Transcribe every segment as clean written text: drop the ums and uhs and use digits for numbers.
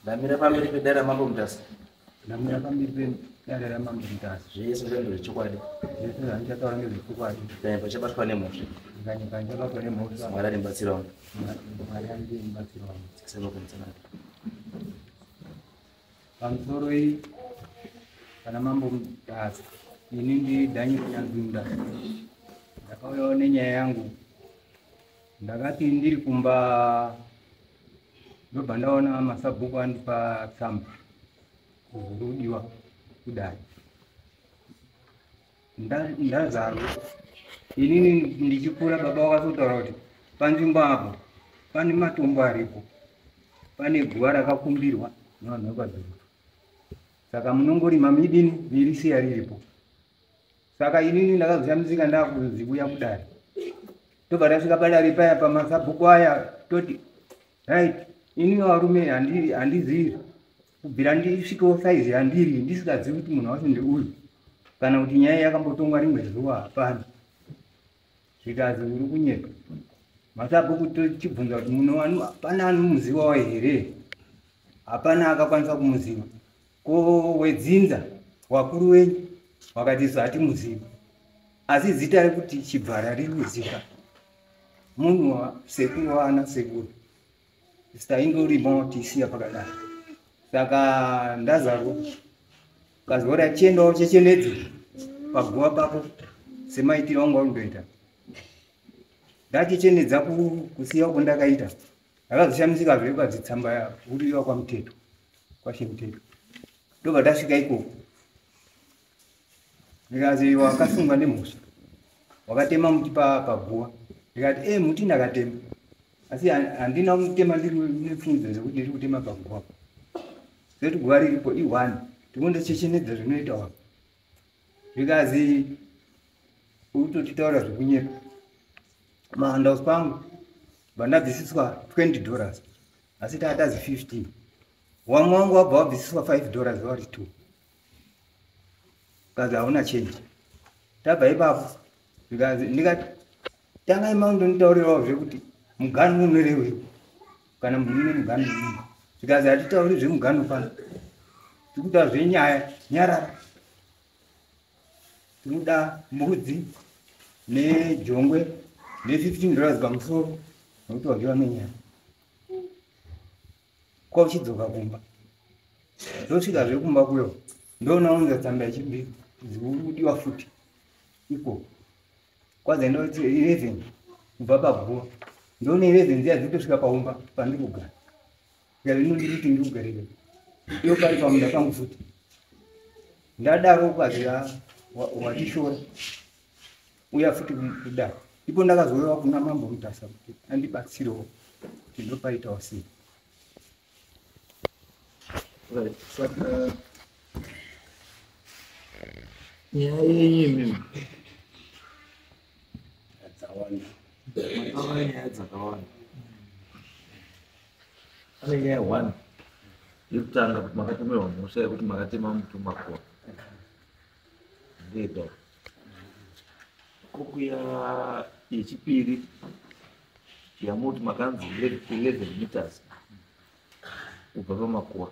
Ndamira pamberi pedare raMambo Mutasa. Ndamira pamberi pedare raMambo Mutasa. Zvese ndezvechokwadi. Zvese zvandichataura ndezvechokwadi. Ndikanyanya pachabatwa nemhosva. Ndikanyanya pachabatwa nemhosva. Mwari ari mubatsiri wangu. Mwari ari mubatsiri wangu. Senokumutsanana. Pamusoro iyi pana Mambo Mutasa. Ini ndi Daniel Nyanzunda. Ndakauyawo nenyaya yangu. Ndakati ndiri kumba ndobva ndaona masabhuku andipa tsamba kurudiwa kudai. Ndazarwa inini ndichikura, baba vakazotaura kuti panzvimbo apo pane matombo aripo, pane guva rakakumbirwa nevanhu vekwaDzirutu, saka munongorima midini mirisiya riripo. Saka inini ndakazoshamisika ndakunzi kuya kudare, tobva tasvika padare paya pamasabhuku aya, toti right, inini varume handizivi kubvira ndisvikewo saizi yandiri ndisikazivi kuti munhu wacho ndeuyu kana kuti nyaya yakambotongwa rimwe zuva hapana. Zvikazi uri kunyepa. Masabhuku tochibvunza kuti munhu hapana anomuzivawo here? Hapana akakwanisa kumuziva. Ko wedzinza wakuru wenyu wakati isu hatimuzivi, asi zita rekuti Chibvara riri kuzika munhu sekuru waana sekuru, taingorimo tisiya pakadaro. Saka ndazarwa kazora chiendawo chechenedze paguva pako semaitiro angu aundoita. Ndachichenedza kusiya uko ndakaita, ndakazoshamisika zve tsamba uriwa kwaMuteto, kwaShemuteto. Ndobva ndasvika ikoko, ndikazi wakasungwa nemhosva, wakatema muti paguva. Ndikati e muti ndakatema, asi handina kutema ndiri nepfungwa dzekuti ndiri kutema paguva, sekuti guva riripo i1, tikundocechenedza zvinoita wako. Zvikazi utotitaura zvekunyepa. Mahandausi pangu vandabvisiswa $20, asi taatazi 15. Wamwe wangu wabva wabvisiswa $5 vari 2, kazi hauna change. Tabva ipapo, zvikazi ndikati tangai maundonditaurirawo zvekuti mugano unorevei kana mune mugano ii. Zvikazi hatitauri zvemugano pano, tikuda zvenyaya, nyarara, tinoda mbudzi nejongwe ne$15 pamusoro nekuti wagiwa nenyaya. Kwauchidzoka kumba, ndosvika zvekumba kuyo, ndoona unza tsamba yechibiri kudiwa futi ikoko kwazaenda 11 kubva paguva, ndoona 11 dziya dzitosvika paumba pandiri kugara. Ino ndiri kuti ndiri kugarira iyo pari pamunda pangu futi. Ndadaro ukazi watishora, uya futi kudaro. Ipo ndakazouyawo kuna Mambo Mutasa kuti andibatsirewo kuti ndopaitawo sei. Right. Saka nyaya yenyu imimi dzawanda. Makava nyaya dzakawanda. Pane nyaya one yekutanga kuti makatemerwa mhosva yekuti makatema muti mumakuva ndega. Kokuya yechipiri yamuti makanzi 11 meters kubva pamakuva.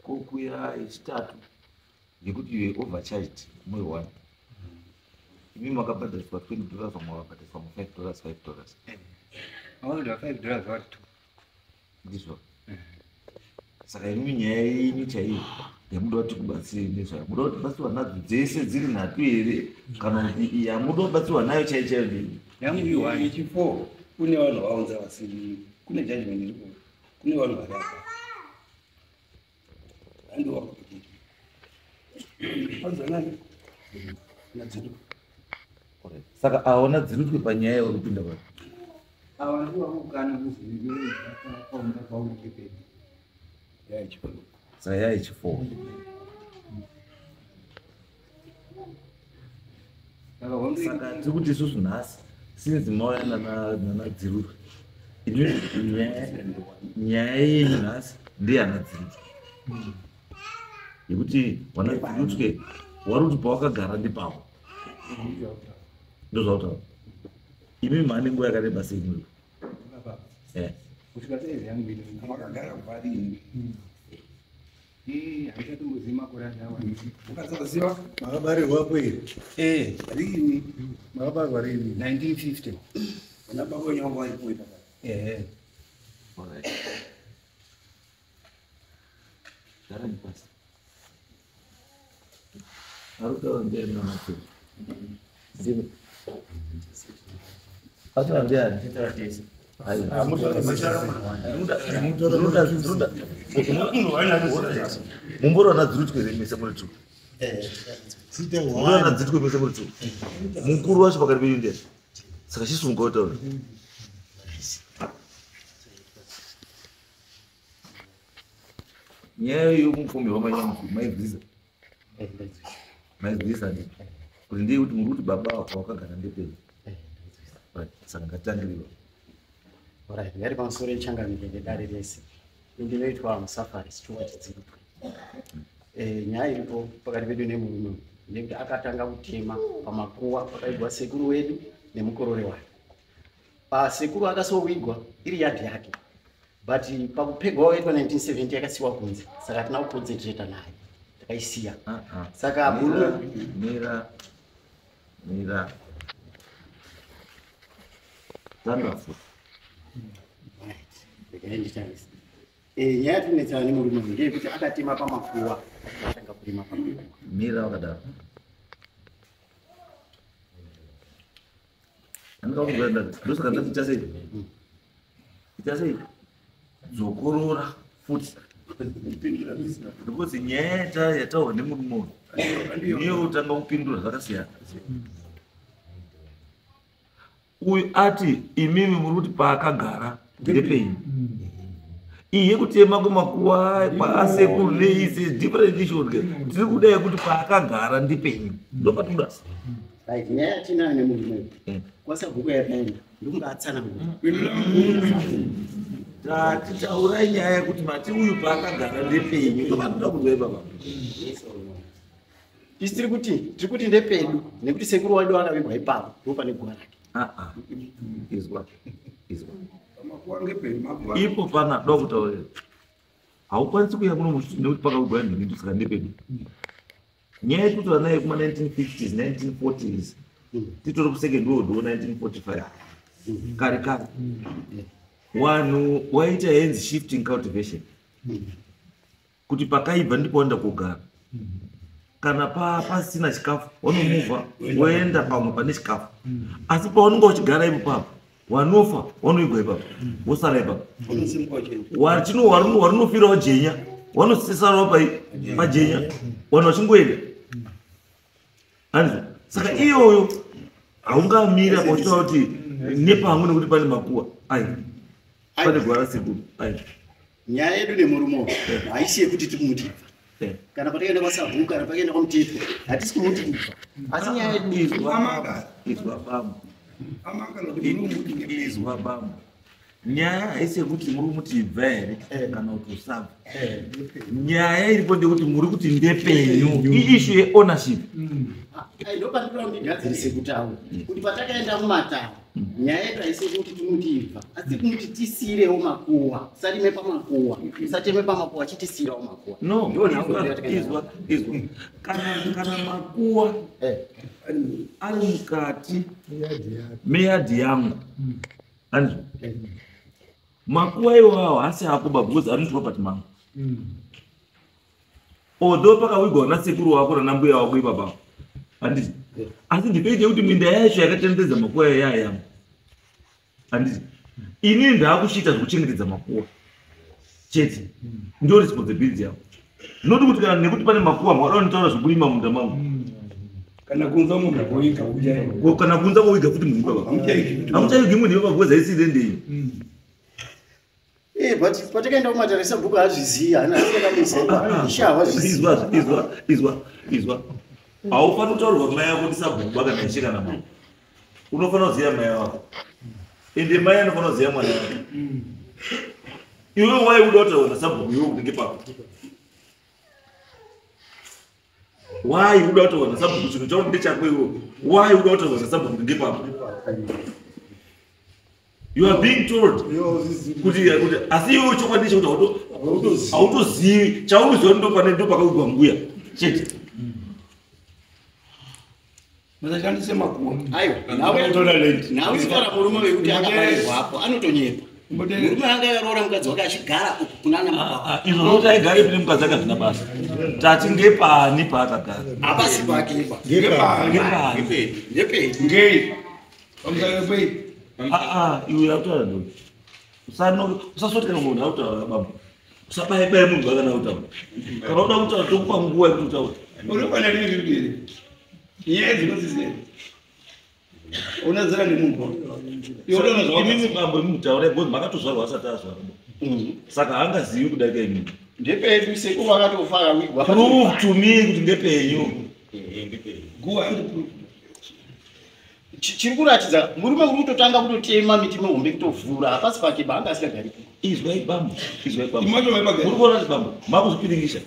Kokuya yechitatu yekuti you were overcharged muri one, imi makabhadhariswa $20, vamwe vakabhadhariswa mu $5, $5. Makabhadhara $5 vari 2. Ndizvo. Saka imi nyaya yenyu chaiyo yamuda kuti kubatsirei nezvayo, muda kuti batsirwa nadzo dzese dziri nhatu here, kana kuti yamuda kubatsirwa nayo chaiyo chaiyo ndei? Yangu i1. Yechi4 kune vanhu vaunza vasiri, kune judgment iripo, kune vanhu vari apa handiwa anzanani nadzidu. Saka aona dzirutwe panyaya yauri kupinda pa Ava ndivo vakukana kuzipaumba pauri pepedu. Yayechi4. Saka yayechi4. Saka hondo Saka tiri kuti isusu nhasi sinzi mauya nana Dzirutwe, nyaya yenyu nhasi ndeyana Dzirutwe, yekuti wana Dzirutwe wari kuti pawakagara ndipapo. Ndozvautaura. Imi mane nguva yakareba sei muri? Kusvika saizi yangu ino. Makagara kubva rini? Handichatombozivi makore andawanda. Ukasaziva? Makabarirwapo here? Eh, Rini? Makabarwa rini? 1950. Vana baba wenyu vanga varipo ipapa. Ehe. Alright. Garani pasi. Arikutaura ndiani namatiri? Ndimi. Ataura ndiani? Aiwa. Mumbori vana dzirutwe here mese muri two? Site Mumbori vana one. dzirutwe mese muri two. Mukuru wacho pakati penyu ndiani? Saka chisunga kutaura. Nyaya yomupfumi wamanyamukuru maibvisa. Maibvisa ndi. Kuti ndiye kuti muri kuti baba wako wakagara ndepenyu. Right. Saka ngatitangiriwa. Alright, ngari pamusoro yechangamire nedare rese. Ndinoitwa Musafari Stuart Dzirutwe. Nyaya iripo pakati pedu nemurume uyu ndeyekuti akatanga kutema pamakuwa pakaigwa sekuru wedu nemukorore wake. Pasekuru akasowigwa iri yadhi yake, but pakupegwa wakaitwa 1970 yakasiwa kunze, saka hatina kuconcentrata nayo, takaisiya. Ah, ah. Saka Mira, murume mira, mira. Tanga futi. Right, regai nditangise. Nyaya yatinetsana nemurume uyu ndeyekuti akatema pamakuwa, akatanga kurima pamakuwa. Mira wakadaro. Andikakuzoenda ndosaka ndati ita sei? Ita sei? Dzokorora futi. Because nyaya yataurwa nemurume uyu niyo utanga kupindura zvakasiyana. Uyu ati imimi muri kuti paakagara ndepenyu. Iyi yekutema kwemakuwa kwaasekuru neisi different issue. Tiri kuda yekuti paakagara ndepenyu. Ndopatinoda. Right, nyaya yatinayo nemurume uyu Mm. kwasabhuku yakaenda ndokunge atsanangura. Tati taurai nyaya yekuti mati uyu paakagara ndepenyu. Ndopatinoda kuzwa ipapa. Isi tiri kuti ndepedu nekuti sekuru wedu akavigwa ipapo ndipo pane guva rake. Ah, ah. Izwa. Izwa. Pamakuwa ngepenyu makuwa. Ipo pana doda kutaurira. Haukwanisi kuuya muno nekuti pakavigwa nhingi saka ndepedu. Nyaya yekuti vana yekuma 1950s, 1940s, titori kusecond world war 1945. Kare kare. Vanhu waita hands shifting cultivation. Kuti pakaibva ndipo waenda kogara. Kana pasina chikafu, wanomuvha woenda pamwe pane chikafu. Asi paunenge uchigara ipo papo, wanofa wanoigwa ipapo, wosara ipapo. Unosimuka uchienda. Warinofirawo jenya, wanosisarawo pajenya, vanhu vachingoenda. Handizvo? Saka iyoyo haungamira pauchitaura kuti nepamwe nekuti pane makuwa. Ai. Pane gwara sekuru. Ai. Nyaya yedu nemurume uyu haisi yekuti tiri kumuti ibva. Eh. Kana patakaenda kwasabhuku kana pakaenda kwamutetwa hatisi kumuti ibva. Asi nyaya yedu Izwa izwa bambo. Amangala kuti muri kumuti ngepenyu. Izwa bambo. Nyaya haisi yekuti muri kumuti ibva here kana kuti usabva. Nyaya iripo ndeyekuti muri kuti ndepenyu. Iissue yeownership. Ndopandinoda kundigadzirise kutaura kuti patakaenda mumatare nyaya yedu haisi yekuti timuti ibva, asi kumuti tisiirewo makuwa, usarime pamakuwa, usateme pamakuwa, chitisiirawo makuwa. No, Ndiyo nhau izwa, yatakaenda izwa, izwa. Kana makuwa Eh. ari mukati Yadhi yako. meyadhi yangu. Handizvo? Makuwa iwawo haasi ako baba because ari muproperty mangu. Although pakawigwa nasekuru wako nanambuya wako ipapa. Handiti? Asi ndipete kuti minda yacho yakatenderedza makuwa yaya yangu. Handiti? Inini ndaakuchiita zvekuchengetedza makuwa. Chete. Ndiyo responsibility yangu. Noti kuti kana nekuti pane makuwa mwada unitaura zvekurima munda mangu. Kana kunza munhu kuiga uchaiko. Kana kunza kuwiga futi munhu ipapa. Hamuchaigi kuti Hamuchaigi munhu ipapa because haisi rendeyi. But patakaenda kumatare sabhuku haazvizivi, haana asikamuziva. Ishe havazvizivi. Izwa, izwa, izwa, izwa. Haufaniri kutaurirwa mai ako ndisabhuku kana ishe kana mama. Unofanira kuziva mai wako. Ende mai anofanira kuziva mwana wake. Iwe wai uda kutaurwa nasabhuku iwe unenge papo. Wai uda kutaurwa nasabhuku chinhu chako ndechako iwe. Wai uda kutaurwa nasabhuku unenge papo. You are being told kuti asi iwe chokwadi chekuti hautozivi chaunoziva ndopane ndopakavigwa mbuya chete. Musashandise makuwa. Aiwa, nawe utaura murume wekuti akabarirwapo anotonyepa. Murume anga akaroora mukadzi wake achigara uku kunana mababa. Izvo zvokuti aigarepi nemukadzi ake hazvina basa. Tati ngepani paakagara. Hapasi pake ipa. Ngepani. Ngepeni. Ngei. Pamusana pei. Iwe akutaura ndo. Usasoti kana munhu akutaura baba. Usabaye-baye munhu akana kutaura. Kana uda kutaura tokupa nguva yekuti utaure. Unokwana rini riri. Nyaya dzinozizera. Unazera nemunhu. Imimi bambo imutaure because makatozvarwa asati azvarwa. Saka haangazivi kudarika imimi. Ndepedu sekuru akatofa akavigwa. Prove to me kuti ndepenyu. Go and prove. Chiri kuratidza murume uri kutotanga kutotema miti mihombe kutovhura hapasi pake ba anga asingagaripo. Izwai bambo, izwai bambo. Imacho maibagari. Muri kuona kuti bambo makuzvipiringisha.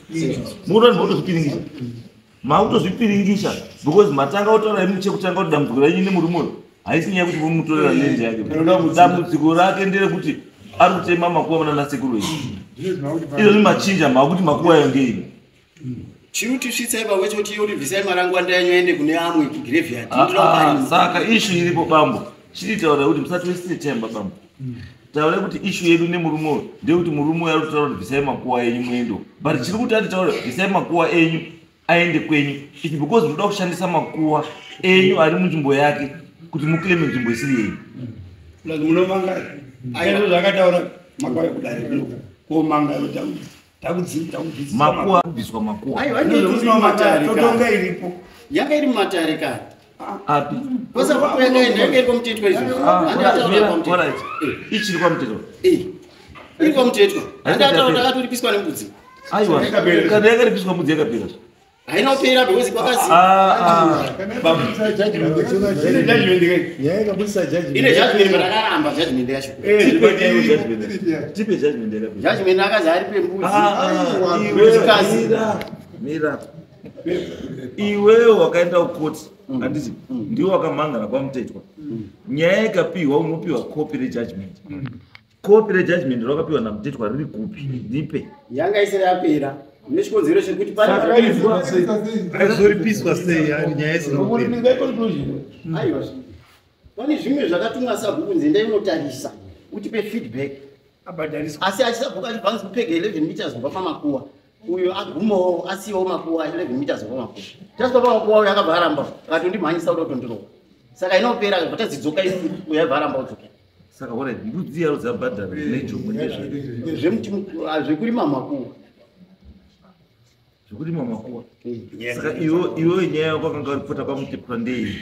Muri kuona kuti makutozvipiringisha. Makutozvipiringisha because matanga kutaura imi chekutanga kuti dambudziko renyu nemurume uyu haisi nyaya yekuti munomutorera land yake. Dambudziko rake nderekuti ari kutema makuva munana sekuru enyu. Izvozvi machinja makuti makuva ayo ngeini. Chiri kutisvitsai pamwe choti yoribvisai marangwanda enyu aende kune amwe kugraveyard. Saka issue iripo bambo. Chiri taura kuti musatiwestire time bambo. Taura kuti issue yedu nemurume uyu ndeyekuti murume uyu ari kutaura kuti bvisai makuva enyu muendo. But chiri kuti atitaura bvisai makuva enyu aende kwenyu. It's because munoda kushandisa makuva enyu ari munzvimbo yake kuti muclaime nzvimbo isiri yenyu. Plus munomangara. Aizvo zvakataura makuva ekudare kuno. Komangara takudzidzisa. Makuva kubviswa makuva. Aiwa iri mumatare Totonga kare. iripo. Yanga iri mumatare kare. Api. Kwose apo yakaenda yanga iri kwamutetwa izvozvo. Handi ataura kwamutetwa. Alright. Ichiri kwamutetwa. Iri kwamutetwa. Handi ataura kuti akatoripiswa nembudzi. Aiwa. Kana yakaripiswa mbudzi yakapera. Haina kupera because kwakazi. Nyaya ikabudisa judgment. Ine judgment but akaramba judgment yacho. Tipe judgment yakapera. Judgment akazi aripe mbudzi. Iwe mira. Iwewe wakaenda kukoti handiti ndiwe wakamhangana kwamutetwa. Nyaya ikapiwa unopiwa copy rejudgment. Copy rejudgment rakapiwa namutetwa riri kupi? Ndipe. Yanga isiri yapera. Nechikonzero chekuti pane Aizoripiswa sei ari nyaya isina kupera. Aiwa. Pane zvimwe zvakatumwa sabhuku nzenda inotarisa utipe feedback. Abhadhariswa. Asi achisabhuku achibva kupega 11 meters kubva pamakuwa. Uyo agumawo asiyawo makuwa 11 meters kubva pamakuwa. Tasvika pamakuwa uyo akabva aramba akatondimhanyisa kuda kutondirova. Saka inopera akabva tadzidzoka isu uyo aibva aramba kudzoka. Saka alright mbudzi yaro dzabhadhara nejongwe ndezve. Zvemuti zvekurima makuwa. Zvekurima makuwa. Saka iwe nyaya yako wakanga uripota kwamutetwa ndei?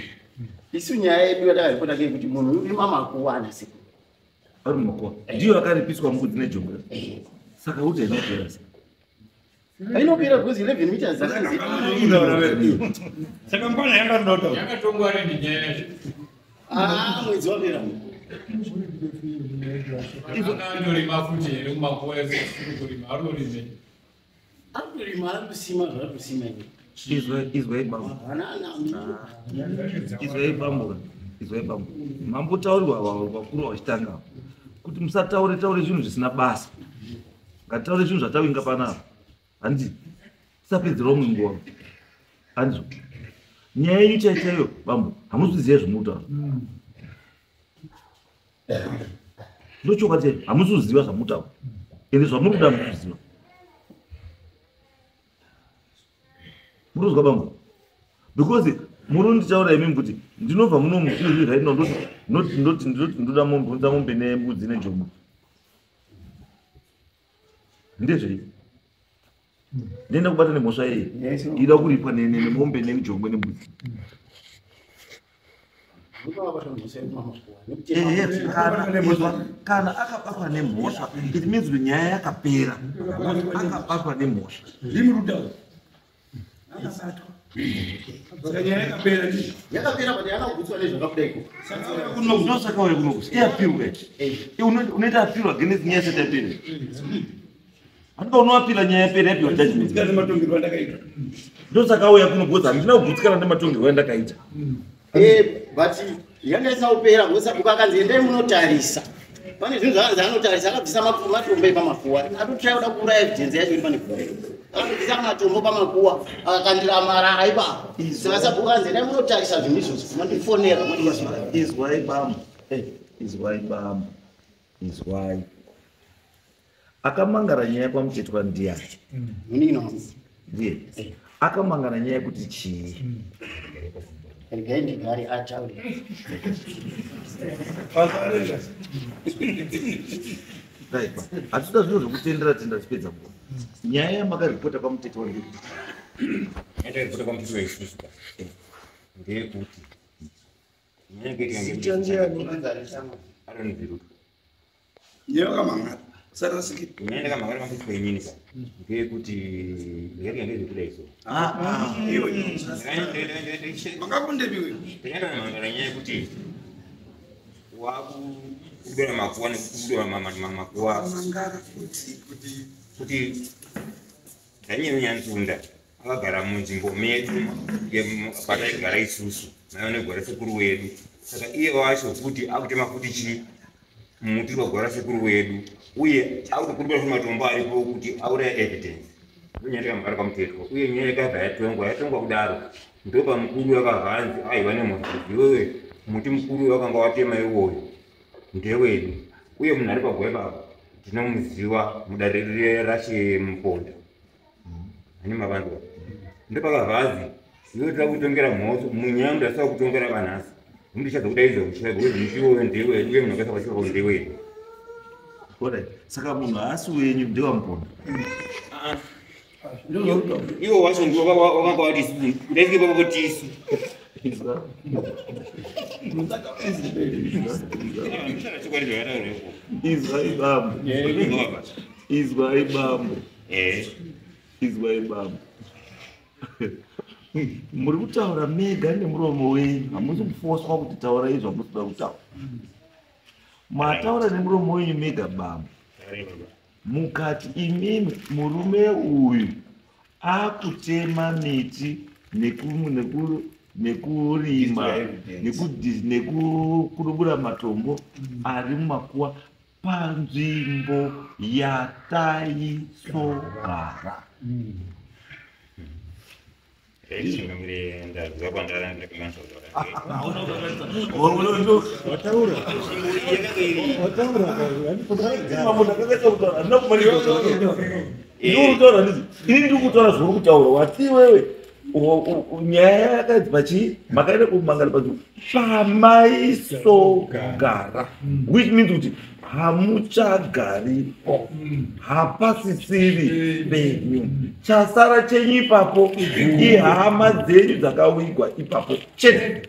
Isu nyaya yedu yatakaripota ngeyekuti munhu urima makuwa ana sekuru. Ari mumakuwa. Ndiyo akaripiswa mbudzi nejongwe. Saka kuti haina kupera sei? Hainopera because 11 meters dzakazi. Saka mbana yanga ndoda kutaura. Yakatongwa rini nyaya yacho? Ah, mwedzi wapera. Anga andorima futi here mumakuwa esiri kurima arikurime. Arikurima ari kusima zvaari kusima izvi. Izwai bambo. Banana. Izwai bambo. Izwai bambo. Mambotaurirwa vakuru vachitanga kuti musataure taure zvinhu zvisina basa. Ngatitaure zvinhu zvatawinga panapa. Handiti tisapedzera umwe nguva. Handizvo. Nyaya yenyu chaiyo chaiyo bambo hamusi kuziva zvamurikutaura. Ndochokwadi chaicho hamusi kuziva zvamurikutaura. Ende zvamuri kuda hamusi kuziva. Muri kuzwa bambo? Because muri kunditaura imimi kuti ndinobva muno izvi right now ndoti ndoti ndoti ndoda mombe ndoda mombe nembudzi nejongwe. Ndezvei? Ndenda kubata nemhosva iyi. Ida kuripwa nemombe nejongwe nembudzi. Ehe, kana akabatwa nemhosva it means kuti nyaya yakapera. Akabatwa nemhosva. Ndimi kutaura. Saka nyaya yakapera ndi. Yakapera but yakagutswa nezvakabuda ikoko. Ndosaka uye kunokusi iappeal unoita appeal against nyaya isati yapera. Handika unoappeala nyaya yapera yapiwa judgment. Ndikazi matongerwo andakaita. Ndosaka auya kuno because handina kugutsikana nematongerwo andakaita. But Yanga isina kupera ngosabhuku akanzi endai munotarisa. Pane zvinhu zvakanzi anotarisa akabvisa matombo epamakuwa. Atotraya kuda kuuraya evidence yacho iri pane guva. Akabvisa matombo pamakuwa akakandira marara ipapo. Saka sabhuku akanzi endai munotarisa zvinhu izvozvo. Mandifonera mandifonera. Izwai bambo. Izwai bambo. Izwai. Akamangara nyaya kwaMutetwa ndiani? Munin'ina wangu. Ndiye. Akamangara nyaya yekuti chii? Regai ndigare ataure. Right. Hatitoda zvinhu zvekutendera tendera tipedza nguva. Nyaya yamakaripota kwaMutetwa ndeyekuti Yataripota kwaMutetwa isusu ka. Ndeyekuti nyaya yakaitika Zita ndiani? Aaron Zirutu. Nyaya yakamangara. Usarasikire. Nyaya yakamangara kwaMutetwa inini ka. Ndeyekuti yakaitika ndezvekudai so. Iwe. Makakundepi Ndakandamangara nyaya yekuti wakudora makuwa nekudora makuwa Mangara kuti kuti Daniel Nyanzunda akagara munzvimbo medu pataigara isusu maiva negwara sekuru wedu. Saka iye wacho kuti akutema futi chi muti wagwara sekuru wedu uye akutokurumbira futi matombo aripo kuti auraya evidence. Ndonyaya yakamugara kwaMutetwa uye nyaya yakabva yatongwa yatongwa kudaro ndopamukuru yakabva anzi aiwa nemhosva kuti iwewe muti mukuru wakanga watema iwoyo ndewedu uye munhu ari pagwa ipapo tinomuziva mudare rashe Muponda ane mavanzwa ndopakabva iwe tira kutongera mhosva munyaya munhu asina kutongera vanhasi mundichadza kudaidza kuchaigo kuti muti iwoyo ndewedu uye munhu akaisa pachipapo ndewedu. Alright. Saka munhu haasi wenyu ndewaMuponda. Iwo wacho ndiwo wakanga wati isusu ndaisike papo tisu. Izwai bambo. Izwai bambo. Izwai bambo. Muri kutaura mega nemuromo wenyu, hamusi kufoswa kuti taura izvo hamusi kuda kutaura. Mataura nemuromo wenyu mega bambo. Mukati imimi murume uyu akutema miti nekurima nekudubura matombo ari mumakuwa panzvimbo yataisogara. Ini ndiri kutaura zvauri kutaura wati iwewe nyaya yakadzi pachii makaenda kumangara pachi pamaisogara, which means kuti hamuchagaripo, hapasisiri penyu. Chasara chenyu ipapo ihama dzenyu dzakawigwa ipapo chete.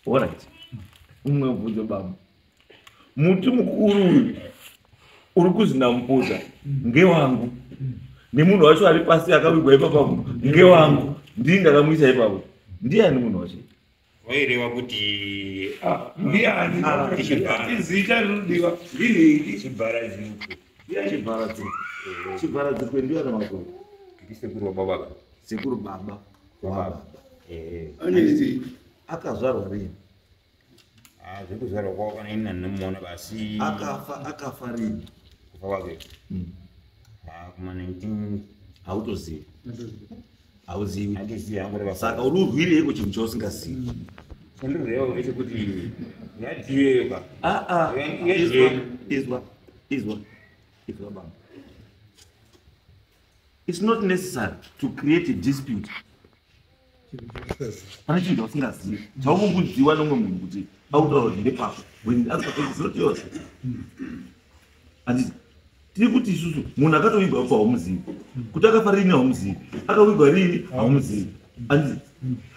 Alright. Umwe mubvunzo baba. Muti mukuru uyu uri kuzi naMuponda ngewangu nemunhu wacho ari pasi akawigwa ipapo ngewangu, ndini ndakamuisa ipapo. Ndiani munhu wacho? Waireva kuti ndiani? Izita rinodiwa ndinhingi. Chibharadzikwe. Chibharadzikwe. Chibharadzikwe ndiyo ana makuru. Sekuru wababa. Sekuru baba wababa. Anezi. Akazvarwa rini? Zvekuzvarwa kwavo kana ini ndinomuona basi. Akafa rini? Kufa kwake. Kuma 19 Hautozivi. Hauzivi. Handizivi hangu reva. Saka uri urwireiko chinhu chausingazivi? Chandireva ndechekuti yadiyoyo ka. Izwa, izwa, izwa, izwa baba. It's not necessary to create a dispute. Pane chinhu chausingazivi. Chaunongoziwa nomumwe munhu kuti autaura kuti ndepako. When the other person is not yours. Handiti tiri kuti isusu munhu akatowigwa afa haumuzivi. Kuti akafa rini haumuzivi. Akawigwa rini haumuzivi. Handiti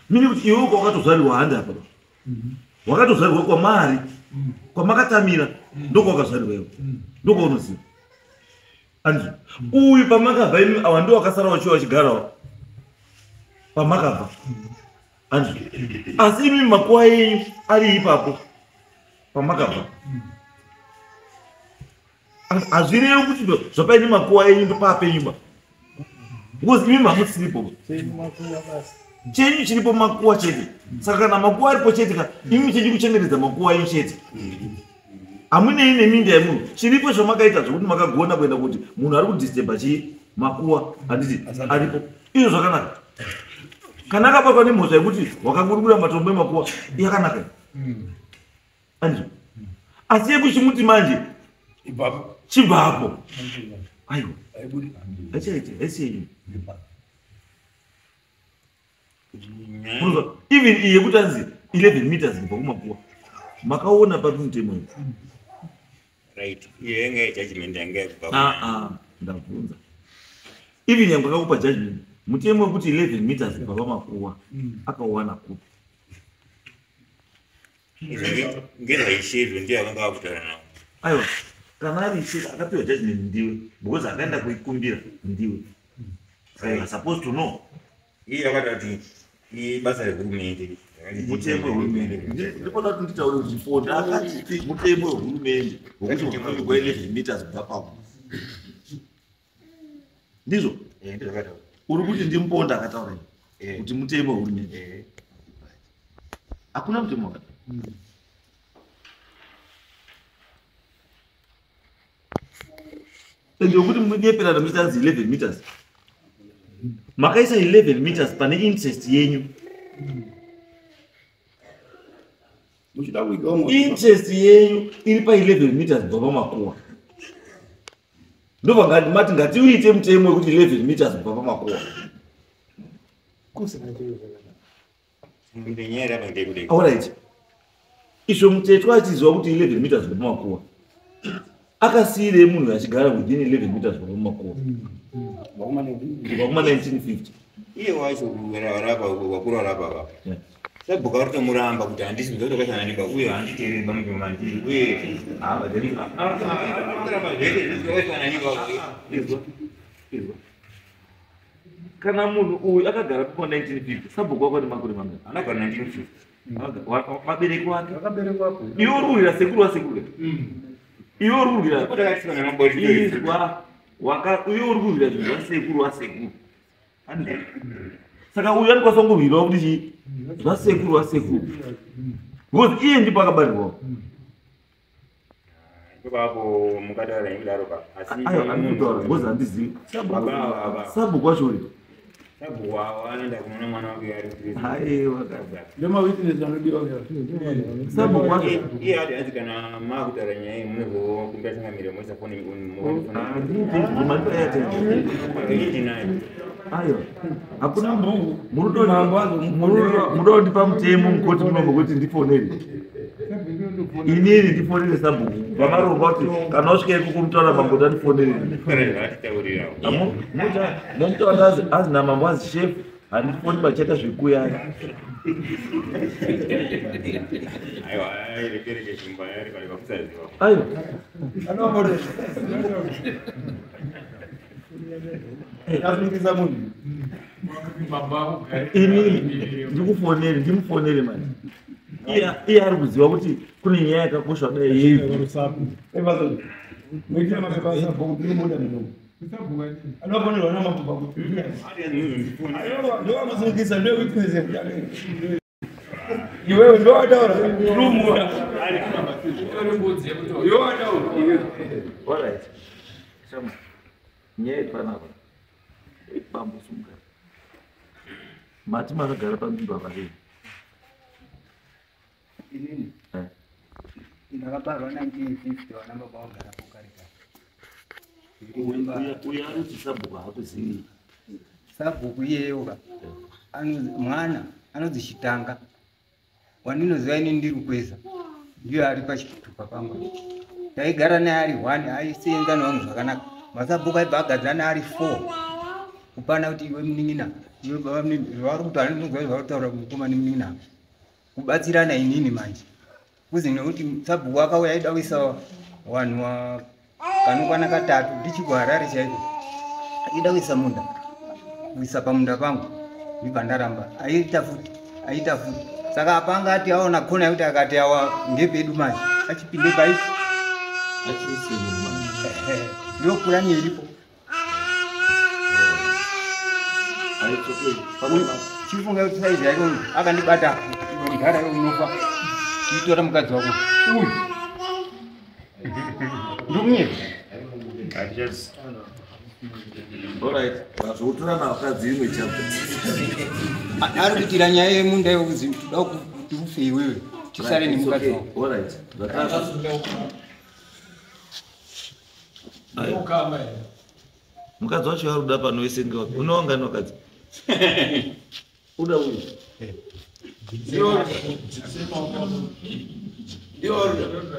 mini kuti iwe kwawakatozvarirwa handi apa. Wakatozvarirwa kwamari kwamakatamira ndokwawakazvarirwa iwe. Ndokwaunoziva. Handiti uyu pamakabva imi awa ndiwo akasara wachiwa vachigarawo pamakabva. Handiti asi imi makuwa enyu ari ipapo pamakabva. Hazvirevi kuti zvapaine makuwa enyu ndopaapenyu ba. Because imi hamusiripo. Chenyu chiripo makuwa chete. Saka kana makuwa aripo chete ka, imi chenyu kuchengetedza makuwa enyu chete. Hamunei neminda yemunhu. Chiripo zvamakaita zvokuti makagona kuenda kuti munhu ari kudisturba chii makuwa handiti aripo. Izvo zvakanaka. Kana akabatwa nemhosva yekuti wakangurukura matombo emakuwa yakanaka. Andizvo. Asi yekuchimuti manje chibvapo. Aiwa. Achaiti, aisiyenyu. Even iye yekuti anzi 11 meters kubva kumakuwa. Makaona papi mutemo iyi? Right. Iyo yanga yejudgment yanga yakubva. Ndabvunza. Even yangu akakupa judgment, mutemo wekuti 11 meters kubva pamakuwa akauwana kupi? Ngezvaishezvo ndiye avanga vakutaura navo. Aiwa, kana ari ishe akapiwa judgment ndiwe, because akaenda kuikumbira ndiwe. So you are supposed to know. Iye akatati ibasa rehurumende. Mutemo wehurumende. Ndinoda kuti nditaure kuti Mponda akati mutemo wehurumende wekuti wakapihwa 11 meters kubva papo. Ndizvo? Uri kuti ndiMponda akataura izvi kuti mutemo wehurumende. Hakuna mutemo wakadaro. Ende wekuti munyeperana muchiti anzi 11 meters. Makaisa 11 meters pane interest yenyu. Interest yenyu iri pa 11 meters kubva pamakuwa. Ndobva mati ngatiuite mutemo wekuti 11 meters kubva pamakuwa. Alright. Izvo mutetwa achiziva kuti 11 meters kubva pamakuwa. Akasiyire munhu achigara within 11 meters kubva pamakuwa. Kubva kuma 1950. Iye wacho wakura rapa apa. Sabhuka uri kutomuramba kuti handisi kuziva kuti wakashanda neba uye handiteereri pamutemo mandiri uye kuramba zvese zvese wakashanda neba uye. Kana munhu uyu akagara kuma 1950, sabhuku wako ane makore mangani? Anagara 1950. Vabereki vake. Iwe uri kurwira sekuru wasekuru. Iwe uri kurwira. Izwa iwe uri kurwira zvinhu zvasekuru wasekuru. Saka uyu anokwanisa kungorwirawo kuti chii? Zvasekuru wasekuru. Because iye ndipo akabarirwawo. Ipapo mukataura kudaro pa. Asi ayo andikutaura because handizivi. Sabhuku wacho uri. Sabhuku wavo anoenda kunoona mwana wake ari kuprison. Aiwa. Ndoma witness anodiwa kuya. Sabhuku wacho. Iye ati hanzi kana makutaura nyaya iyi munozokumbira changamire moisa foni Aiwa. Hakuna munoda kundipa mutemo mukoti munombo kuti ndifonere. Inini ndifonere sabhuku. Vamaronga kuti kana wasvika ikoko mutaura mambo ndandifonere. Mumutaura azi namambo azi chef handifoni vachaita zvekuyaya. Aiwa. Inini ndikufonere, ndimufonere manje. Iye ari kuziva kuti kune nyaya yakakosha kudai yeivhu. Iwewe ndowataura. Alright. Shama. Nyaya iri panapa. Bambo sumuka. Mati makagara panzvimbo apa sei? Inini ndakabarwa 1950 vana baba vagara kare kare. Uyu ari kuti sabhuku haakuzivi. Sabhuku iyeyo ka mwana anonzi Chitanga. Wandinoziva ini ndiri Kweza. Ndiye ari pachitupa pangu. Taigara naye ari 1 aisenza nevanhu zvakanaka. Masabhuku aibva agadzira naye ari 4. Kupana kuti iwe munin'ina, iwe baba munini, zvavari kutaura ndinonzwa zvavari kutaura mukoma nemunin'ina. Kubatsirana inini manje. Kuzi nekuti sabhuku akauya aida kuisa vanhu kanokwana katatu ndichi kuHarare chaiko. Aida kuisa munda. Kuisa pamunda pangu. Ndibva ndaramba. Aita futi, aita futi. Saka apanga ati aona kona yekuti akati awa ngepedu manje. Achipinde pai. Ndiyo purani iripo. Chifunga kuti saizi yake uyu akandibata mudhara unofa. Chitora mukadzi wako. Uyu. Ndokunyepa. Alright, zvokutora navakadzi imwe chapter. Ari kuitira nyaya yemunda yekuzi toda kuti ufe iwewe. Tisare nemukadzi wako. Alright. Mukadzi wacho ari kuda pano wese ngewapi? Unowangani wakadzi? Uda uyu.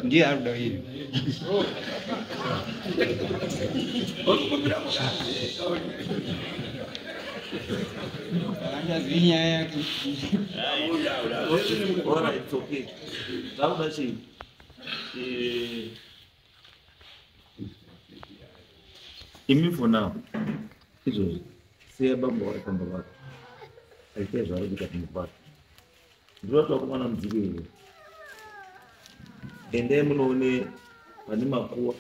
Ndiye ari kuda iye. Andazivi nyaya yake. Alright, it's okay. Takuda chii? Imi for now. Izvozvi. Siya bambo wako pamba pake. Aite zvaari kuita pamba pake. Ndinoti vakomana mudziko iwe. Endai munoone pane makuwa.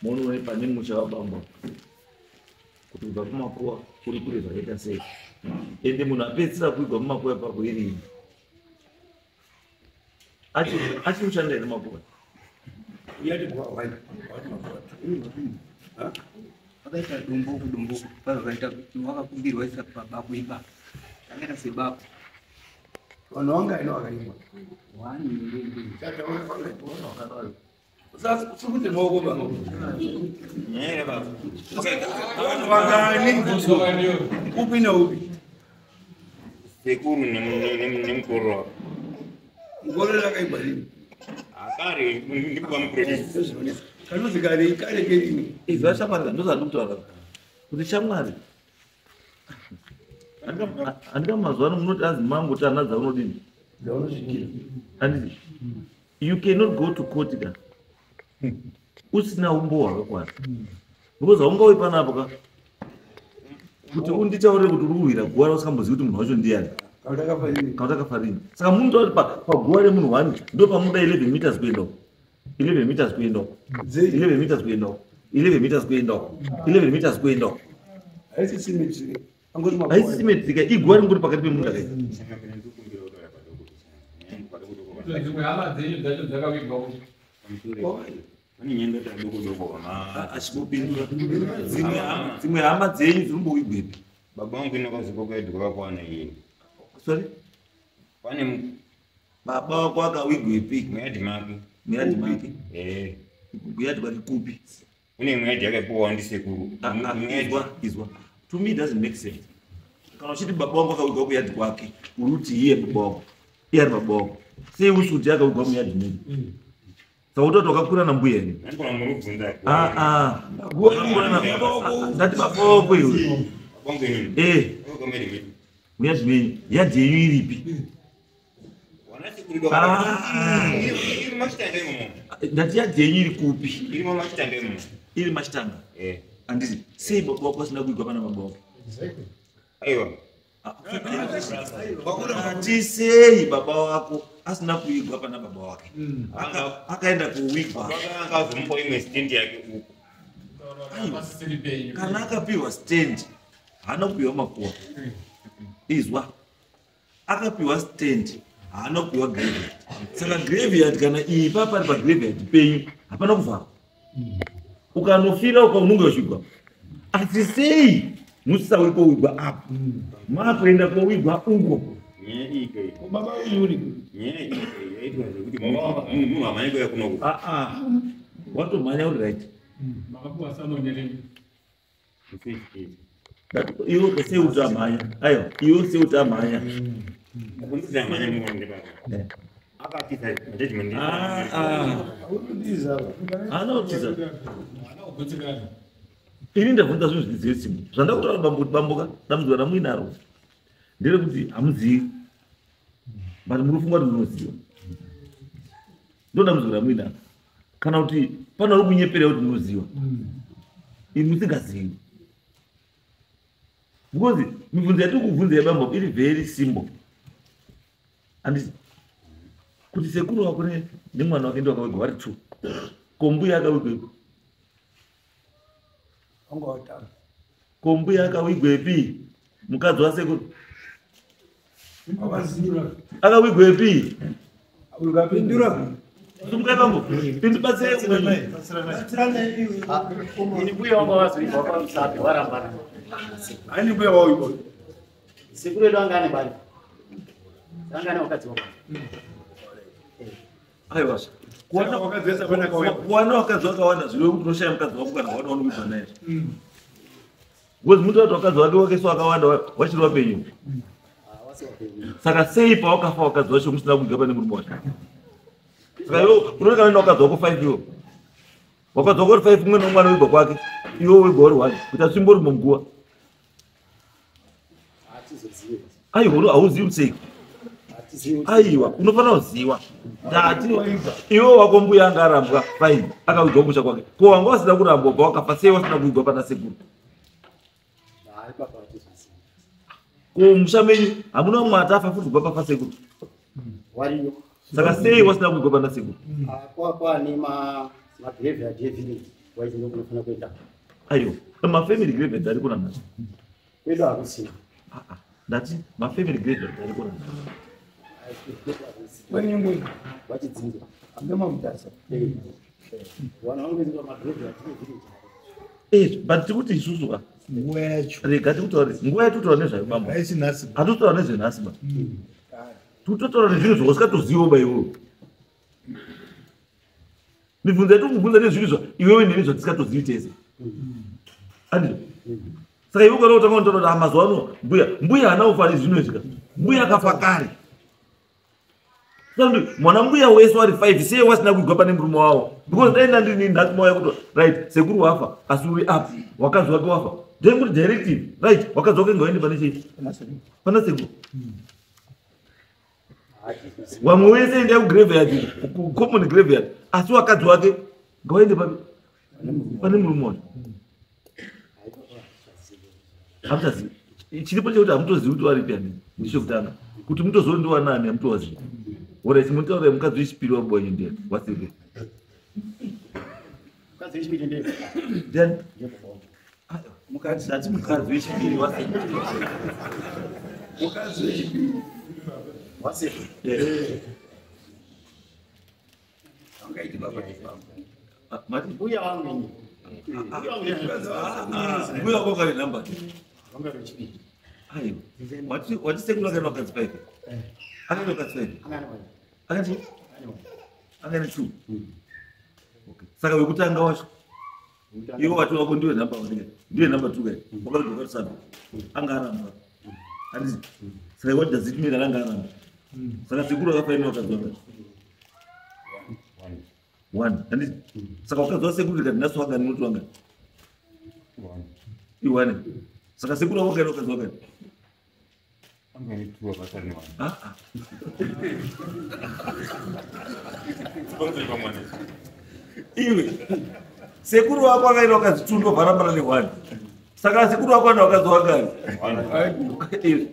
Munoone pane musha wabambo. Kuti kubva kumakuwa kuri kure zvakaita sei. Ende munhu apedzisira kuigwa mumakuwa ipapo iri. Achiri kushanda here makuwa? Vakaita dombo kudombo pavakaita wakakumbirwa isa pabako ipapo. Zvakaita sebako. Vanhu vangaino vakaimba. Usukudze maoko baba. Vanhu vangani? Upi neupi? Sekuru nemukuru wako. Mukuru akaimba rini? Akare ndibaba mukuru. Kanozi kare kare kerini. Izwa shamwari ndozvandikutaura. Kuti shamwari. Andika mazuva ano munoti anzi mangu kuti ana dzaunodini? Dzaunosvikira. Anditi you cannot go to court ka. Usina umbo hwakakwana. Because haungauyi panapo ka. Kuti unditaurire kuti uri kuwira guva rausingambozivi kuti munhu wacho ndiani. Kana takafarini. Saka munhu paguva remunhu wani ndo pamuda 11 meters kuenda uko. 11 meters kuenda uko. 11 meters kuenda uko. 11 meters kuenda uko. 11 meters kuenda uko. Haisi symmetry. Haisi symmetry iguva ringori pakati pemunda kai. Dzimwe hama dzenyu dzacho dzakavigwa kupi? Achingopindura. Dzimwe hama dzenyu dzinombovigwepi? Baba vangu inokazikwa kwedu kwakakwana iye. Sorry? Pane baba wako akawigwepi? Muyadhi make. Muyadhi make? Eh. Kuyadhi kwake kupi? Une muyadhi yakapiwa ndisekuru. Izwa. To me it doesn't make sense. Kana uchiti baba wangu akawigwa kuyadhi kwake, uri kuti iye baba wako. Iye ari baba wako. Sei usi kuti akawigwa muyadhi menyu? Saka utoti wakakwira nambuya here? Ndati baba wako iwe. Eh. Muyadhi menyu. Yadhi yenyu iripi? Ndati yadhi yenyu iri kupi? Iri machitanga. Anditi sei baba wako asina kuigwa pana baba wako? Aiwa. Ati sei baba wako asina kuigwa pana baba wake? Akaenda kuwigwa. Akazomupa imwe stand yake uko. Kana akapiwa stand, haana kupiwa makuwa. Izwa. Akapiwa stand, haana kupiwa graveyard. Saka graveyard kana iyi papa pa graveyard penyu, hapana kuvharwa. Ukanofira uka unonge uchigwa. Asi sei musauri kowigwa apa? Makuenda kowigwa uko. Baba uyu Watomhanya uri right. Makapiwa sanonderei. Iwe sei utamhanya? Aiwa, iwe sei utamhanya? Anotiza. Ini ndabvunza zvinhu zvidziyo simwe. Zvandakutaura bambo kuti bamboka dambudziko ramuinaro nderekuti hamuzivi. But munofunga kuti munoziva. Ndo dambudziko ramuinaro. Kana kuti pane uri kunyepera kuti munoziva. Imi musingazivi. Because mibvunzo yatiri kubvunza yabambo iri very simple. Handiti kuti sekuru wako nemwana wake ndiwo akawigwa vari two. Ko mbuya akawigwepi? Ko mbuya akawigwepi? Mukadzi wasekuru akawigwepi? Pindura. Sumukai bambo, pindibatsirei umweni. Ini mbuya wangu wazoibva kwaMusapi warambana. Aini mbuya wao ipo. Sekuru edu anga ane bari. Anga ane wakadzi wangu. Aiwa. Kuwana wakadzi wese hapana akauya. Kuwana wakadzi wakawanda zvireve kuti unoshaya mukadzi wako kana wana unokuibva naye. Because muti wati wakadzi wake wakaiswa wakawanda wachiri wapenyu. Saka sei pawakafa wakadzi wacho musina kuiga pane murume wacho? Saka iwe unoona kana wakadzi wako 5 iwe. Wakadzi wako uri 5 umwe neumwe anoigwa kwake. Iwe wega uri 1 kuita tsvimbo uri muguva. Aiwa hauzivi sei? Aiwa unofanira kuziva. Ndati iwe wako mbuya anga arambwa fine akawigwa musha kwake. Ko wanga wasina kurambwa pawakafa sei wasina kuigwa pana sekuru? Ko musha menyu hamuna mumwe atafa futi kubva pafa sekuru? Wariyo. Saka sei wasina kuigwa pana sekuru? Kwane magraveyard evillage waiti ndokunofanira kuenda. Aiwa mafamily graveyards ari kuna nhasi. Kwedu hakusina. Ndati mafamily graveyards ari kuna nhasi. Wenyungwe. Vachidzinza. Ndema mutasa. Vanhu vangoenda magraveyard evillage. But tikuti isusu ka. Nguva yacho. Rega tikutaure nguva yatitaura nezvayo bambo. Haisi nhasi. Hatitaura nezvenhasi ba. Tikutotaura nezvinhu zvausikatoziviwo ba iwewe. Mibvunzo yatikubvunza nezvinhu zva iwewe neni zvatisikatozivi tese. Andizvo? Saka iwe ukaona kutanga kunotaura kuti mazuva ano mbuya mbuya haana kufa zvinoitika. Mbuya akafa kare. Saka mwana mbuya wese wari 5 sei wasina kuigwa pane murume wavo? Because dai ndandini nhasi mauya kuti right sekuru wafa asi uri up wakadzi wake wafa. Ndengoti directive right wakadzi wake ngaende pane chii? Pana sekuru. Wamwe wese endai kugraveyard kucommon graveyard asi wakadzi wake ngawaende papi? Pane murume wake. Hamutazivi. Chiripo chekuti hamutozivi kuti waripi ani ndechekutanga. Kuti mutozondiwa nani hamutowazivi. Ora chimutaura mukadzi wechipiri wabonye ndiye wasekuru. Mukadzi wechipiri ndiye. Ndiani? Mukadzi ati mukadzi wechipiri wasekuru. Mukadzi wechipiri. Wasekuru. Angaiti baba. Mati mbuya wangu ini. Mbuya wako kare namba. Vanga wechipiri. Aiwa. Wati wati sekuru akaenda wakadzi 5. Akaenda wakadzi 5. Akati akaenda 2. Okay. Saka wekutanga wacho. Iwe wati wako ndiwe namba 1. Ndiwe namba 2 kai. Wakati wakati anga aramba. Handiti. Saka what does it mean anga aramba? Saka sekuru akafa ine wakadzi wanga. 1. Handiti. Saka wakadzi wa sekuru ndikati nhasi wanga ndinoti wanga. 1. Saka sekuru wako kaenda wakadzi wanga. Anga ni 2 akasara ne 1. Ah ah. Iwe. Sekuru wako akaenda wakadzi 2 ndobva ne 1. Saka sekuru wako ana wakadzi wangani? Iwe.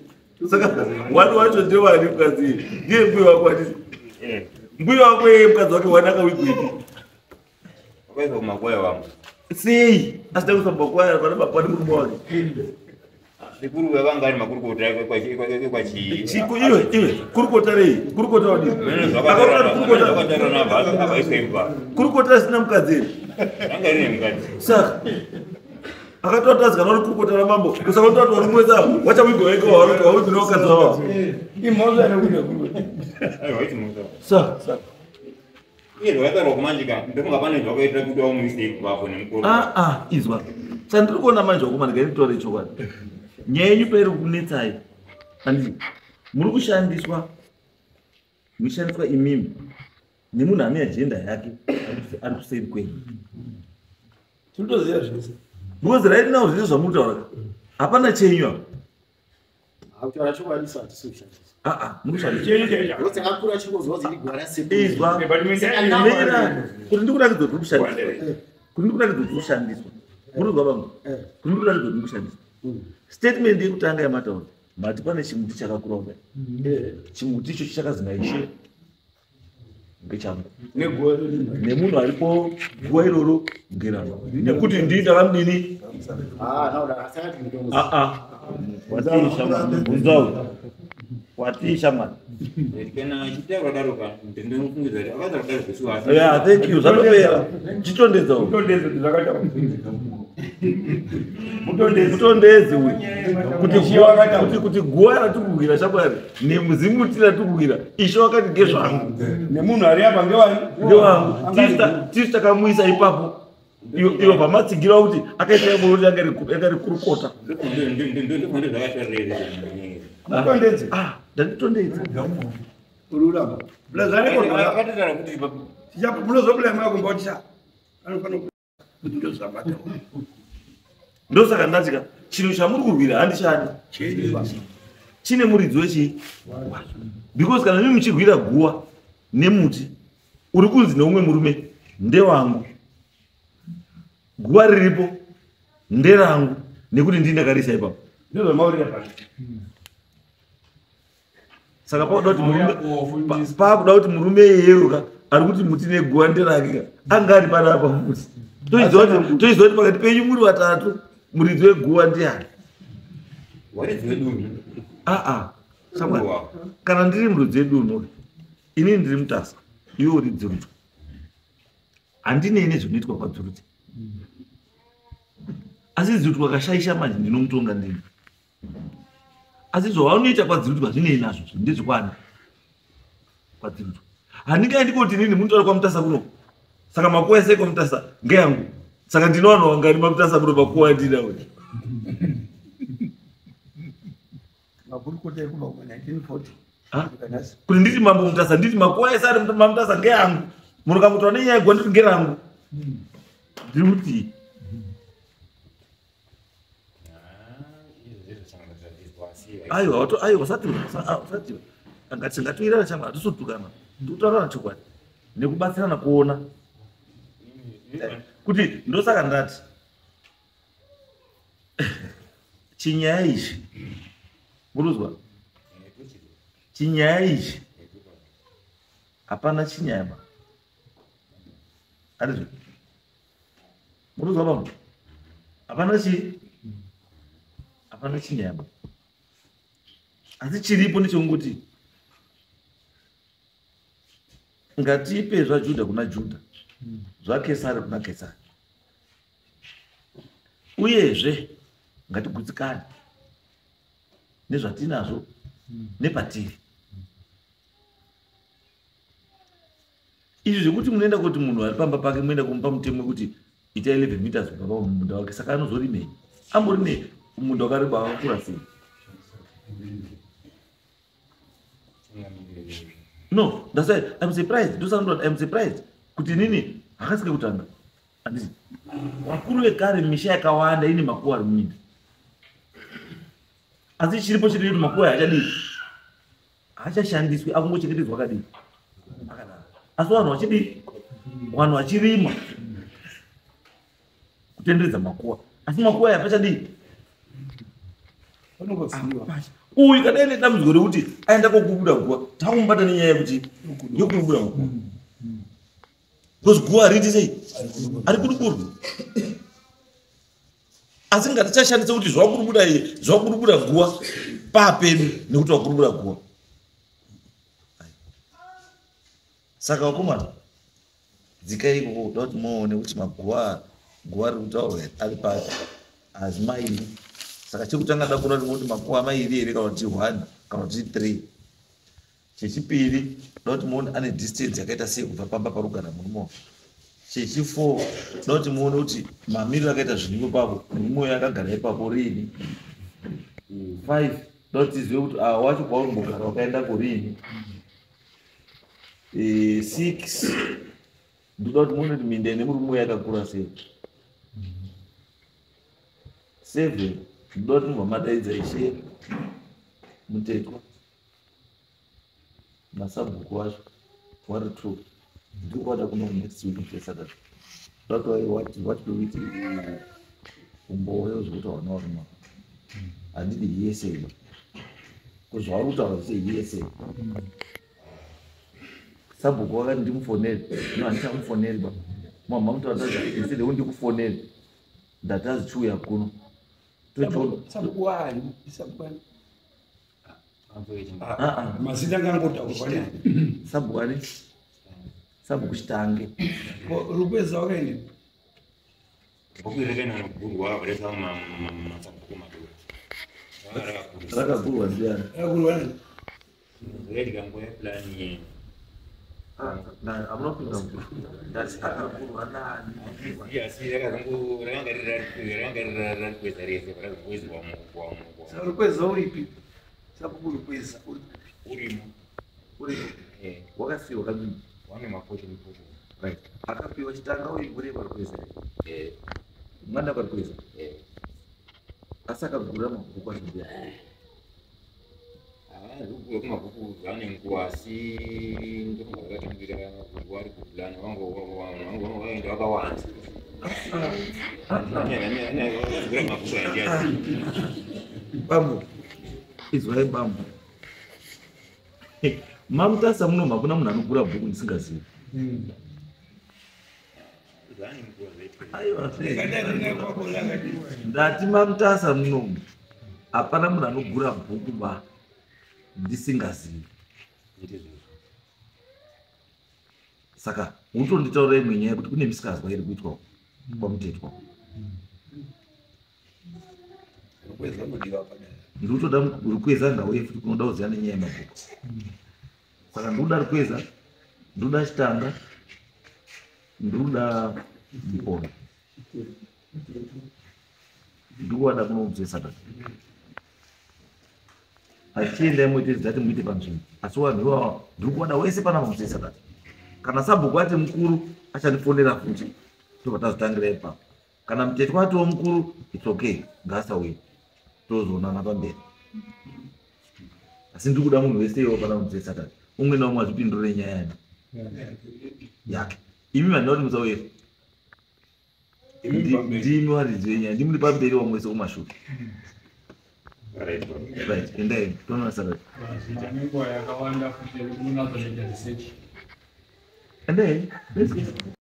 Saka 1 wacho ndiye wani mukadzi. Ndiye mbuya wako handiti. Mbuya wako yeye mukadzi wake wana akawigwepi? Wakaiswa kumakwaya wangu. Sei? Asina kuiswa mumakwaya pana baba nemurume wake. Sekuru vanga ari makurukota ekwachi. Chiko iwe iwe kurukota rei? Kurukota wadii? Zvakataura nabva akaiswa imba. Kurukota asina mukadzi here? Anga rine mukadzi. Saka akatotadza kana uri kurukota ramambo usakototi varume wese ava wachawigwa wega wawigwa nevakadzi vavo. Imhosva nekuda kurukota. Aiwa haisi mhosva. Saka Iye zvakataurwa kumanje ka ndofunga pane zvakaitira kuti vamuise ipapo nemukuru. Ah ah izwa. Chandiri kuona manje wakomana ngainditaure chokwadi. Nyaya yenyu pairi kunetsai. Handiti muri kushandiswa mushandiswa imimi nemunhu ane agenda yake ari kuseri kwenyu. Tinotoziva zvese. Because right now zvese zvamutaura hapana chenyu apa. Hakutaura chokwadi so hatisi kushandiswa. Ah ah muri kushandiswa. Because akakura achingozwa kuti igwara sekuru. Izwa. Mira kuti ndikuratidza kuti uri kushandiswa. Kuti ndikuratidza kuti uri kushandiswa. Muri kuzwa bambo? Kuti ndikuratidza kuti uri kushandiswa. Statement yekutanga yamataura mati pane chimuti chakakura kudai. Chimuti icho chakazi naishe ngechangu. Nemunhu aripo guwa iroro ngerangu. Nekuti ndii ndakamudini? Ah, naona asati mutombo. Ah ah. Watii shamwari, bvunza uyu. Watii shamwari. Kana achitaura daro ka, ndinofungidza kuti akataura daro zveshuwa asi. Yeah, thank you. Zvatopera. Chitondedza uyu. Mutondedze kuti zvakataura. Mutondedze. Mutondedze uyu. Kuti Ishe guwa wakataura. kuti guwa ratikuwira shamwari nemuzimuti ratikuwira. Ishe wakati ngezvangu. Nemunhu ari apa ngewani? Ndewangu. Tisu takamuisa ipapo. Iwo pamatsigira kuti akaita yamuroti yanga iri kurukota. Ndofunga zvakataurira. Mutondedze. Ah, ndanditondedza. Ururamba. Blazare Akataura kuti munozobula makumba kuti sha. Anofanira kuti ndozvamataura. Ndosaka ndatya chinhu chamuri kurwira handishandi. Chine muridzi wechii? Because kana mimi muchirwira guwa nemuti uri kunzi neumwe murume ndewangu. Guwa riripo nderangu nekuti ndini ndakarisa ipapo. Ndozvamaurira pano. Saka pakuda kuti murume iyeyo ka ari kuti muti neguwa nderake ka anga ari panapa muti. Toiziva kuti pakati penyu muri vatatu muridzi weguwa ndiani? waridzi wedunhu. Aa, shamwari, kana ndiri muridzi wedunhu, inini ndiri Mutasa, iwe uri Dzurutwa. Handinei nezvinoitwa kwaDzurutwa. Asi Dzurutwa akashaisha manje ndinomutonga ndini. Asi zvavanoita kwaDzurutwa zvinei nazvo, ndezvekwani kwaDzurutwa. Handingaendi koti inini munotaura kwaMutasa kuno. Saka makuwa ese kwaMutasa ngeyangu. Saka ndinowana wangani maMutasa kuno makuwa andinawo. Makurukota ekubva kuma 1940. Ah? Kuti nditi mambo Mutasa, nditi makuwa ese ari maMutasa ngeyangu. Munhu kamutora nenyaya yeguwa nditi ngerangu. Ndiri kuti aiwa, aiwa, usati usati angati ngatoirana shamwari, hatisotukana. Tokutaurana chokwadi nekubatsirana kuona kuti ndosaka ndati chinyaya ichi muruzwa chinyaya ichi hapana chinyaya ba andizvo muruzwa bambo hapana chi hapana chinyaya ba asi chiripo ndechekungoti ngatipe zvaJudha kuna Judha, zvaKesari kuna Kesari, uyezve ngatigutsikane nezvatinazvo nepatiri. Izvi zvekuti munoenda kuti munhu ari pamba pake munoenda kumupa mutemo wekuti ita 11 meters kubva pamunda wake, saka anozorimei? Amborine munda wakareba wakakura sei? No, that's why I'm surprised. Ndosaka I'm surprised kuti nini hakasike kutanga. Handiti vakuru vekare misha yakawanda ine makuwa ari muminda, asi chiripo chiri kuti makuwa haachadii, haachashandiswi, akungochengetedzwa akadii akadaro. Asi vanhu vachidii, vanhu vachirima kutenderedza makuwa, asi makuwa aya pachadii uyu kana aine dambudziko rekuti aenda kokubuda guwa, takumubata nenyaya yekuti yokubuda makuwa, because guwa hariiti sei, ari kuduburwa. Asi ngatichashandise kuti zvakurubuda iye zvakurubuda guwa papedu nekuti wakurubuda guwa. Saka vakomana dzikai ikoko kuda kuti muone kuti maguwa guwa riri kutaurwa ari papi, hazi mairi. Saka chekutanga da kuona kuti makuwa mairi here kana kuti 1 kana kuti 3. Chechipiri da kuti muone ane distance yakaita sei kubva pamba parugara murume. Chechi4 da kuti muone kuti mamiriro akaita zvinhu ipapo, murume uyo akagara ipapo riini. 5 da kuti tizive kuti wacho kwauri wakaenda kurini. 6 ndoda kuti muone kuti minda ine murume uyo yakakura sei. 7 ndoda kuti mubva madaidza ishe Mutetwa nasabhuku wacho wari 2 ndikukwata kuno next week chesaturday. That's why what do we do? Umboyo zvekuti hauna waruma handidi yese iba kuzvauri kutaura zvese yese. Sabhuku wakati ndimufoneri, no handichamufoneri ba mama mutaura instead yekuti ndikufoneri ndati azichiuya kuno. Sabhuku sabhuku mazita ngangotaurwa. Sabhuku ani? Sabhuku Chitange. Rukweza wakaende. Bhuku iri rakaenda resa masabhuku madoro. Rakagurwa ndiani? Rakagurwa nani? Zvaitika nguva yeplani. Hamuna kupinda ndati akagurwa nani? Asi rakanga riri rese rakazongoiswa. Rukweza uripi? Sabhuku Rukweza uripi? Urimo. Urimo. Wakasiyiwa kadini? Wane maposheni posheni. Right, akapiwa Chitanga uigure paRukweza. Mwana paRukweza. Asi akagura mabhuku acho ndiani? Kumabhuku zvane nguva, asi ndofunga zvakatangira nguva ari kupulani vangu vaenda vakawanda gura mabhuku andiasi. Bambo, izwai bambo. Mamutasa muno hakuna munhu anogura bhuku ndisingazivi. Zvane nguva zvaitika. Aiwa, ndati Mamutasa munomu hapana munhu anogura bhuku ba ndisingazivi. Saka unotonditaurira imwe nyaya yekuti kune misikazwa iri kuitwa kwaMutetwa. Rukweza unodiwa padare. Ndikutoda Rukweza ngauye futi kunoda kuziva nenyaya yemabhuku. Saka ndikuda Rukweza, ndikuda Chitanga, ndikuda Mukono, ndikuvada kuno Saturday. Achiendai muite dzati muite panzvimbo, asi vanhu ivava ndiri kuwada wese panapa musi Saturday. Kana sabhuku ati mukuru, achandifonera futi, tobva tazotangira ipapo. Kana Mutetwa atiwo mukuru, it's okay, ngaasauye, tozoonana pamberi. Asi ndiri kuda munhu wese iwo pana musi Saturday, umwe naumwe azvipindure nyaya yake. Imi vandina kuti musauye, ndimi varidzi venyaya, ndimuri pamberi, wamwe wese kumashure. Right, endai, toona Saturday. Nenguva yakawanda futi yekuti munazonoita research. Endai, let's go.